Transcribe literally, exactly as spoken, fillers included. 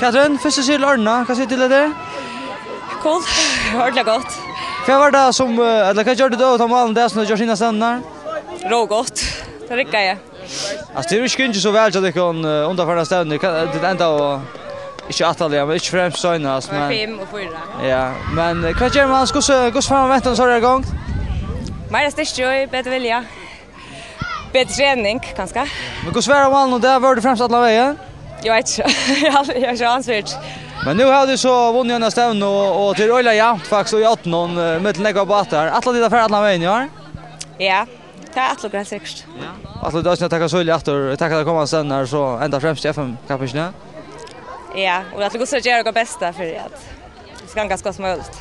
Katrin, fyrst og síðst til Ørna, hvat sigur tú til hetta? Cool, ordiliga gott. Hvat var tað sum, eh, ella hvat gjørdi tú av málum tað sum tú gjørdi síðast? Róð gott, tað riggaði. Altso, tað er ikki gingið so væl hjá tykkum, eh, undanfarna stevnu, hvat, tit enda og ikki aftarliga, men ikki fremst seinast, men fimm og fýra. Ja, men, eh, hvat ger man, hvussu, hvussu fær man ventan so í gongd? Meira styrki og betri vilja. Betri trening, kanska. Men hvussu var á málinum í dag? Vóru tit fremst allan vegin? Eg veit ikki. Eg havi, eg havi ikki ansvar. Men nú hava tit so vunnið eina stevnu, og, og tað er øgiliga javnt faktiskt í oddinum, eh, millum nógvar bátar. Ætla tit at fara allan vegin í ár? Ja, tað ætla okur heilt sikkurt. Ja. Ætla tit eisini at taka sølv aftur, taka tær komandi stevnur, so enda fremst í F M-kappingini? Ja, og vit ætla okur at gera okkara besta fyri at tað skal ganga so gott sum møguligt.